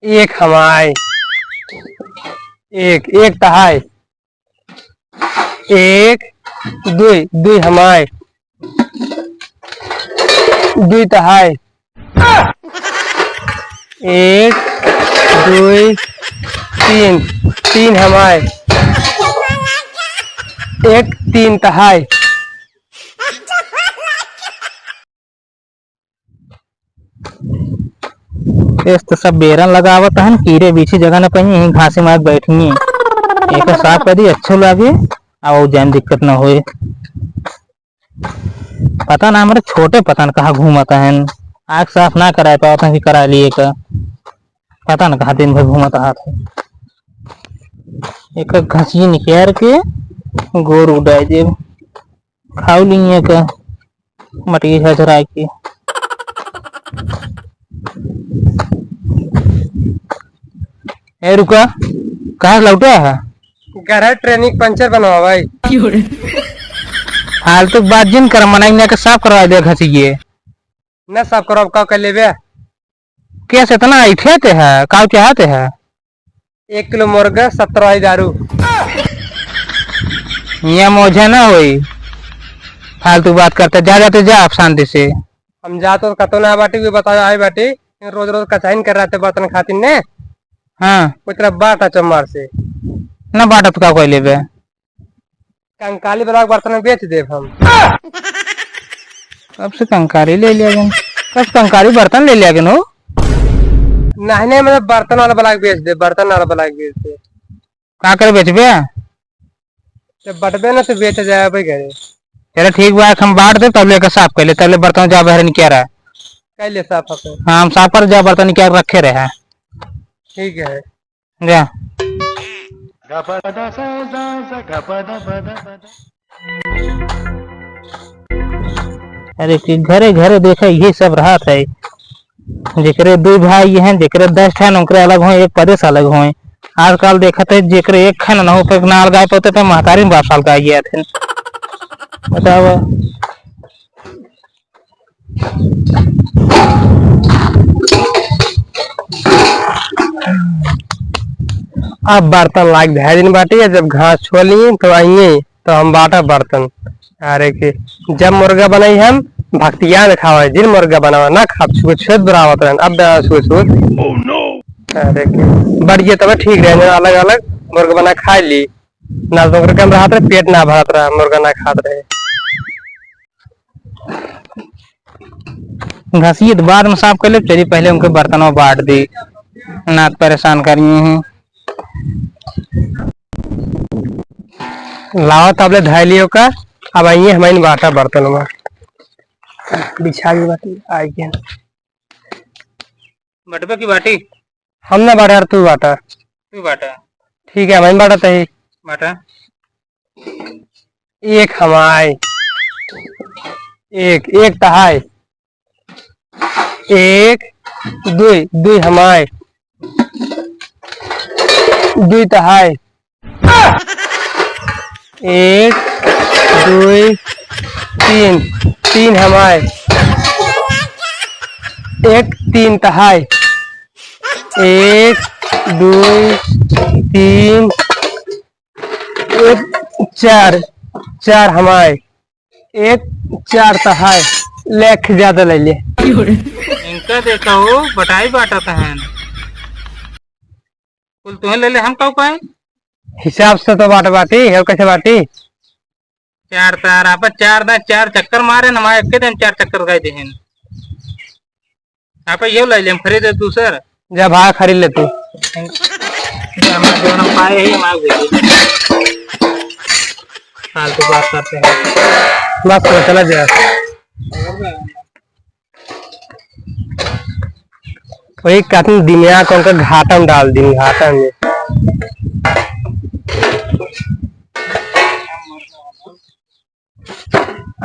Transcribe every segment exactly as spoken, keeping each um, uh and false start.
एक हमाय। एक, एक तहाय। एक, दुई, दुई हमाय। दुई तहाय। एक, दुई, तीन, तीन हमाय। एक, तीन तहाय। एस तो सब बेरन लगावत हन, कीरे बीछी जगह न पइहीं, यहीं घासे में आके बैठिहीं। एकर साफ कर दी, अच्छो लागे, अउ जउन दिक्कत न होए। पता न हमरे छोटे पता न कहाँ घूमत हन, आँख साफ न कराए पावत हन कि करा लिए का। पता न कहाँ दिन भर घूमत रहत है। एक घसिए निकाल के गोर उड़ाए देब। खाऊ ली एक मटिया झरझराए के। ए रुका, कहाँ से लौटा है? घर है, ट्रेनिंग पंचर बनवा भाई। फालतू बात जिन कर, मनाई ने के साफ करवा दे घसिए। ना साफ करवा, का कर लेबे? केस इतना ऐठे ते है, काव चाहते है? एक किलो मुर्गा, सत्रह ही दारू। हियाँ मोझा ना होई, फालतू बात करते, जा जाते जा आप शांति से। हम जात तो कतो ना बाटी, वे बताओ आए बाटी, रोज रोज कचाइन कर रहते बर्तन खातिर ने। हाँ। कोई तरह बाटा चमार से। ना बाटा तो का कोई लेबे? कंकाली वाला बर्तन बेच देब हम। कब से कंकाली ले लिया गन? कब से कंकाली बर्तन ले लिया गन हो? नहीं, नहीं, मतलब बर्तन वाला वाला बेच दे, बर्तन वाला वाला बेच दे। का करे बेचबे? तो बटबे ना तो बेच जाए भाई घरे। चलो ठीक बा, हम बांट दे, तब लेकर साफ कर ले, तब ले बर्तन जा बहरे निकाल रहा। कर ले साफ अपन। हाँ, हम साफ कर जा, बर्तन निकाल रखे रहे हैं। ठीक है। जा। अरे कि घरे घरे देखे यही सब रहत है, जेकरे दुई भाई हैं, जेकरे दस ठन, ओकरे अलग होए, एक परदेस अलग होए। आजकल देखत है जेकरे एक खन न हो, पे नाल गाय पोते पे महतारी में बाप साल गाय गया थे। बताओ। अब बर्तन लाग धै दिन बाटे, जब घास छोलिए तो आइए तो हम बाटा बर्तन। अरे के जब मुर्गा बनाई हम भक्तिया में खावे, जिन मुर्गा बनावे ना खाब, छुए छुए बरावत रहन, अब बना छुए छुए। अरे के बढ़िया तब ठीक रहे, अलग अलग मुर्गा बना खा ली, ना तो ओकरे कम रहत रहे, पेट ना भरत रहे, मुर्गा ना खात रहे। घसीट बाद में साफ कर ले, चली पहले उनके बर्तनवा बांट दी, ना तो परेशान करिए हैं। लावा तबले धाय लियो का, अब आइए हमारे बाटा बर्तनवा बिछा दी बाटी, आई गया। बटबे की बाटी? हम ना बाटा, तू बाटा। तू बाटा। ठीक है, हम बाटा तही। बाटा। एक हमाय। एक, एक तहाय। एक, दुई, दुई हमाय। दुई तहाय। एक, दुई, तीन, तीन हमाय। एक, तीन तहाय। एक, दुई, तीन, एक, चार, चार हमाय। एक, चार तहाय। लेख ज्यादा ले ले। इनका देखा हो, बटाई बाटा तहन। कुल तुहे ले ले, हम काऊ पाए? हिसाब से तो बाटा बाटी, है कैसे बाटी? चार तार, आप चार दा, चार चक्कर मारे न, हमारे एक दिन चार चक्कर गए देहन। आप यो ले ले, हम खरीदे दूसर। जा भाई, खरीद ले तू। हमारे जो हम पाए ही, हमारे दे दे। फालतू बात करते हैं। बस करो, चला जा। वही कहते हैं, दिमाग को उनका घाटा में डाल दी, घाटा में।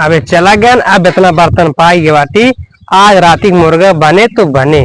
अबे चला गया, अब इतना बर्तन पाई गए बाटी, आज राती के मुर्गा बने तो बने।